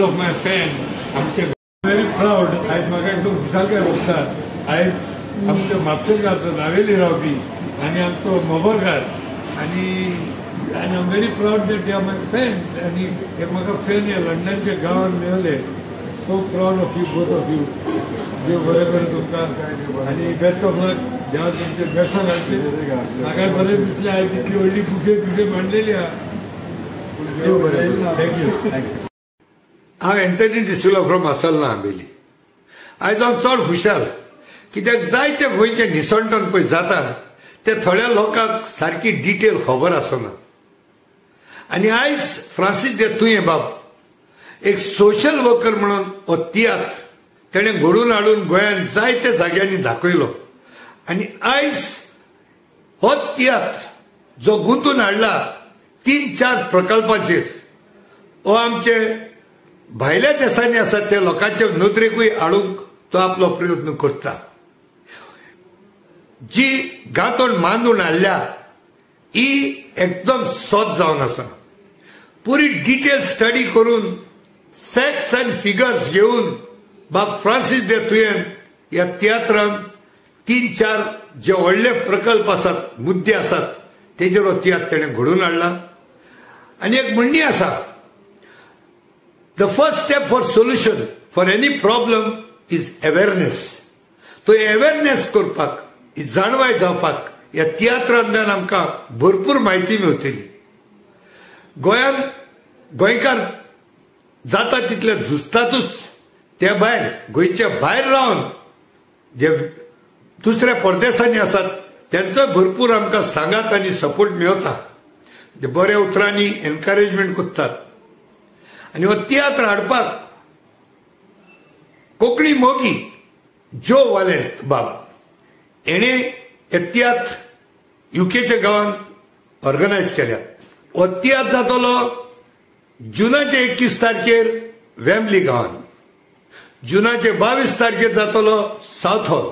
Of my fan. आमचे very proud. आयज म्हाका एकदम खुशालकाय भोगता. आयज आमचो म्हापशेकार नावेली रावपी आनी आमचो मोबरकार आनी I am very proud that they are my fans. आनी हे म्हाका फॅन हे लंडनच्या गांवांत मेवले. So proud of you, both of you. देव बरें करूं तुमकां आनी बेस्ट ऑफ लक. देवा तुमचें बेसां घालचें. म्हाका बरें दिसलें आयज इतली व्हडली बुफे बिफे मांडलेली आहा. देव बरें. Thank you. हांव एंथनी डिसिल्वा फ्रॉम आसलना आंबेली. आयज हांव चड खुशाल कित्याक जायते गोंयचें निसणटण पळय जाता ते थोड्या लोकांक सारकी डिटेल खबर आसना. आनी आयज फ्रांसीस दे तुयें बाब एक सोशल वर्कर म्हणून हो तियात्र तेणें घडोवन हाडून गोंयांत जायत्या जाग्यांनी दाखयलो. आनी आयज हो तियात्र जो गुंतून हाडला 3-4 प्रकल्पाचेर हो आमचे भायल्या देशांनी आसा त्या लोकांचे नदरेकूय हाडूंक तो आपलो प्रयत्न करता. जी गांतोण मांडून हाडल्या ही एकदम सत जावन आसा. पुरी डिटेल स्टडी करून फॅक्ट्स आनी फिगर्स घेवन बाब फ्रांसीस दे तुयेन ह्या तियात्रान 3-4 जे व्हडले प्रकल्प आसात, मुद्दे आसात तेजेर हो तियात्र तेणें घडोवन हाडला. आनी एक म्हणणी आसा, the first step for solution for any problem is awareness. तो अवेरनेस करपाक, ही जाणवाय जावपाक ह्या तियात्रांतल्यान आमकां भरपूर म्हायती मेवतली. गोंयांत गोंयकार जाता तितले झुजतातूच, त्या भायर गोंयच्या भायर रावन जे दुसऱ्या परदेसांनी आसात त्यांचो भरपूर आमकां सांगात आनी सपोर्ट मेवता. ते बऱ्या उतरांनी एनकरेजमेंट करतात. आनी हो तियात्र हाडपाक कोंकणी मोगी जो वालेंत बाब हेणें हे तियात्र युकेच्या गांवांत ऑर्गनायज केल्यात. हो तियात्र जातलो जुनाचे 21 तारखेर वेम्बली गांवांत, जुनाचे 22 तारखेर जातलो सावथ हॉल,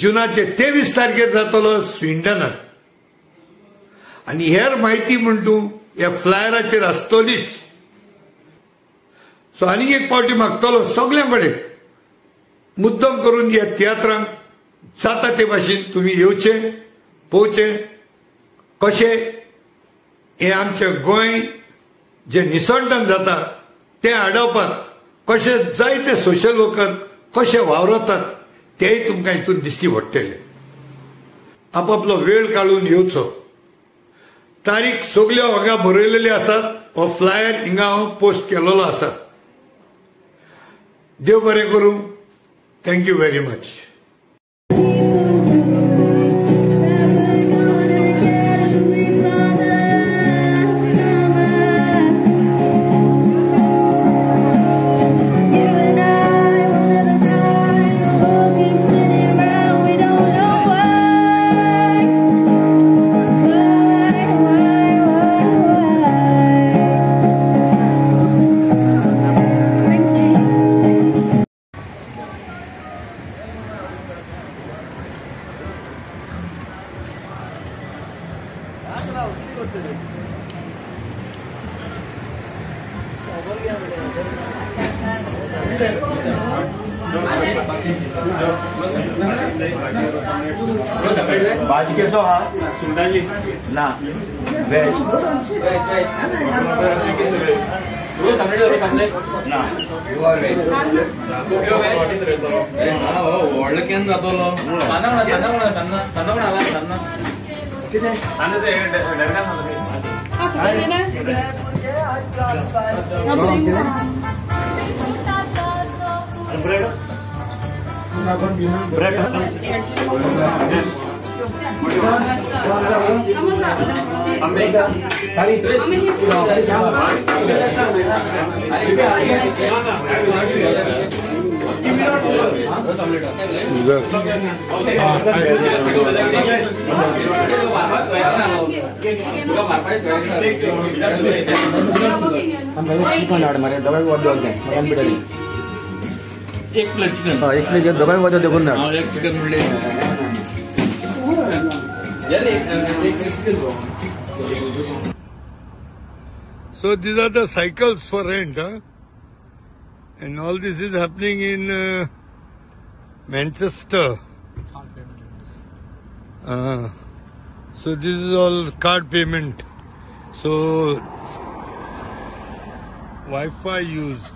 जुनाचे 23 तारखेर जातलो स्विंडनात. आनी हेर म्हायती म्हण तूं ह्या फ्लायराचेर आसतलीच. सो आनीक एक पावटी मागतलो सगल्यां कडेन मुद्दम करून ह्या तियात्रांक जाता ते भाशेन तुमी येवचें, पळोवचें कशें हें आमचें गोंय जें निसणटण जाता तें आडावपाक कशें जायते सोशल वर्कर कशें वावरतात तेय तुमकां हितून दिश्टी पडटलें. आपापलो वेळ काडून येवचो. तारीख सगल्यो हांगा बरयलेल्यो आसात. हो फ्लायर हिंगा हांव पोस्ट केलेलो आसा. देव बरें करूं. Thank you very much. भाजी केसो हा सुंगटाची ना वेज ना व्हडलो केन्ना जातलो कितें ब्रेड ब्रेड चिकन हाड मरे दोगांय वॉड मटन. एक प्लेट चिकन, एक प्लेट दोगांय वॉड देखून हाड. एक चिकन म्हणले. So these are the cycles for rent, huh? And all this is happening in Manchester. So this is all card payment. So Wi-Fi used.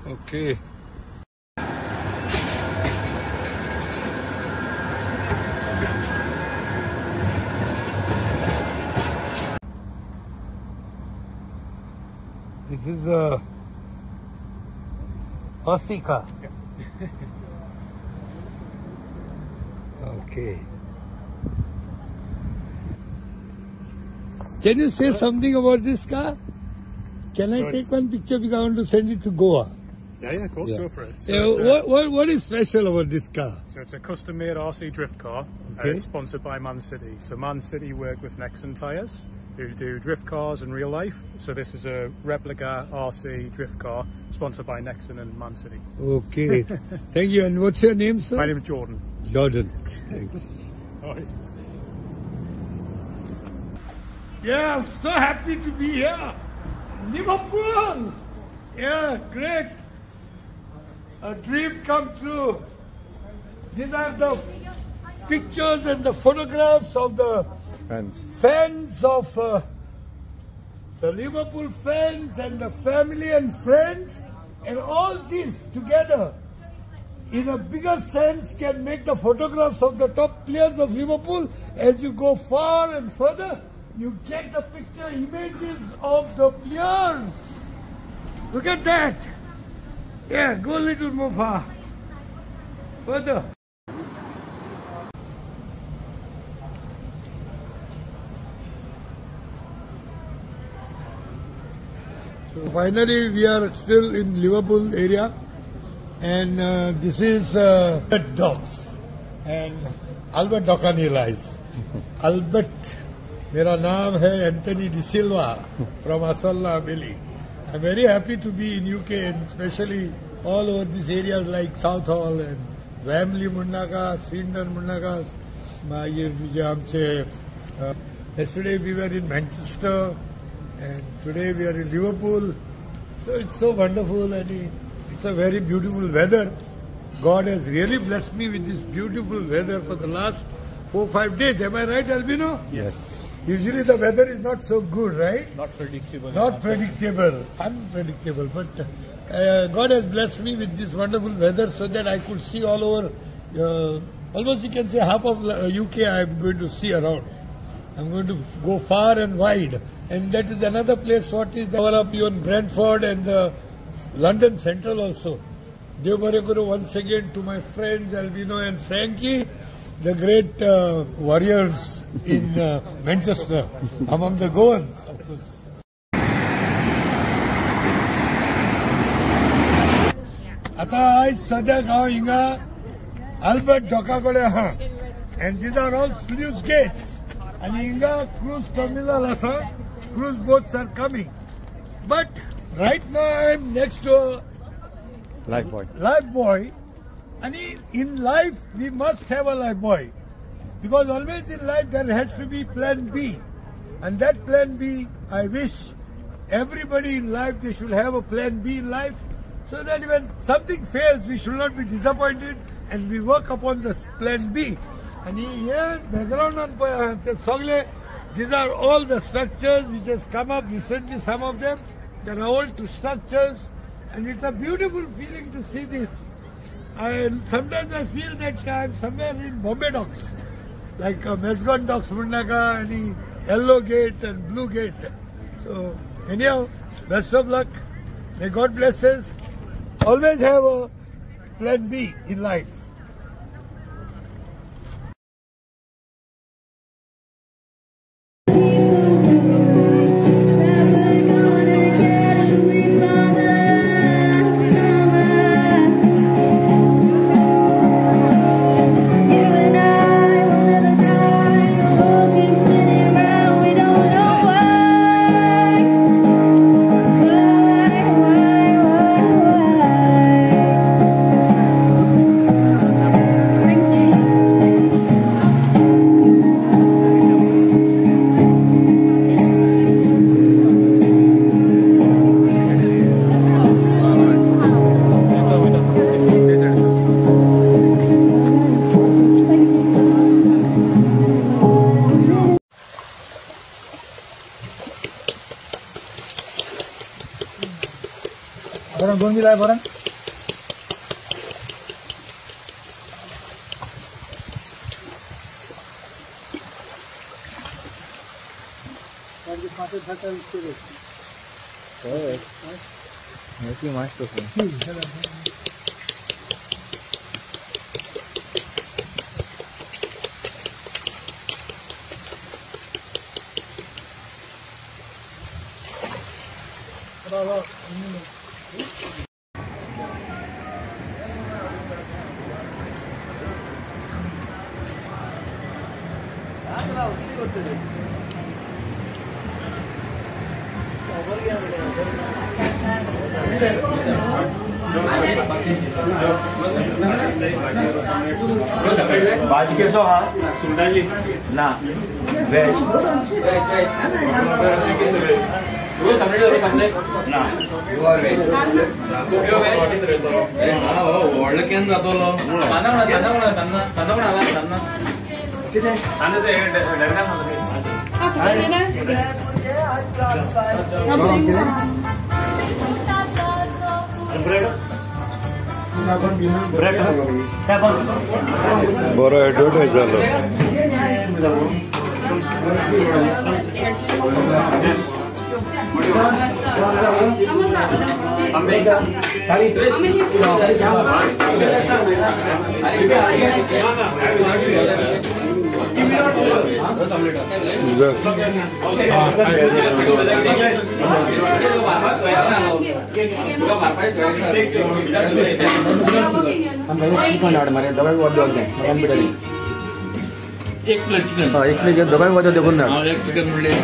Okay. This is a Aussie car. Yeah. Okay. Can you say something about this car? Can I take one picture because I want to send it to Goa? Yeah, yeah, of course, yeah. Go for it. So what is special about this car? So it's a custom-made RC drift car. Okay. It's sponsored by Man City. So Man City work with Nexen Tyres, who do drift cars in real life. So this is a replica RC drift car sponsored by Nexen and Man City. Okay. Thank you. And what's your name, sir? My name is Jordan. Jordan. Thanks. All right. Yeah, I'm so happy to be here. Liverpool! Yeah, great. A dream come true. These are the pictures and the photographs of the fans of the Liverpool fans and the family and friends, and all this together in a bigger sense can make the photographs of the top players of Liverpool. As you go far and further, you get the picture images of the players. Look at that. Yeah, go a little more far. Further. So finally we are still in Liverpool area, and this is Albert Docks, and Albert Dockani lies. Albert, mera naam hai Anthony D'Silva from Asalla Abeli. I'm very happy to be in UK, and especially all over these areas like Southall and Wembley Munnaka, Swindon Munnakas. Yesterday we were in Manchester, and today we are in Liverpool. So it's so wonderful, and it's a very beautiful weather. God has really blessed me with this beautiful weather for the last 4-5 days. Am I right, Albino? Yes. Usually the weather is not so good, right? Not predictable. Not predictable. Unpredictable. But God has blessed me with this wonderful weather so that I could see all over, almost you can say half of UK I am going to see around. I'm going to go far and wide. And that is another place what is developed even Brentford and the London Central also. Dev Guru once again to my friends Albino and Frankie, the great warriors in Manchester, among the Goans, of course. आता आयज सद्याक हांव हिंगा Albert डॉका कडेन आहा, and these are all sluice gates, आनी हिंगा cruise terminal आसा, cruise boats are coming, but right now I am next to life buoy. Life buoy. And in life, we must have a life buoy, because always in life there has to be plan B. And that plan B, I wish everybody in life, they should have a plan B in life, so that when something fails, we should not be disappointed and we work upon this plan B. And here, background on these are all the structures which has come up recently, some of them. There are old structures, and it's a beautiful feeling to see this. Sometimes I feel that I'm somewhere in Bombay Docks, like Mazagon Docks, Mundaka, and yellow gate and blue gate. So anyhow, best of luck. May God bless us. Always have a plan B in life. बरं दोन दिलाय बरं भाजी केसो हा सुंगटाची ना veg ना व्हडलो केन्ना जातलो बरो एडवर्टायज जालो. चिकन हाड मरे दोगांय वॉर्द जाय मटन बिर्याणी एक प्लेट चिकन. एक प्लेट दोगांय वॉर्द देखून धाड. एक चिकन म्हणले एक.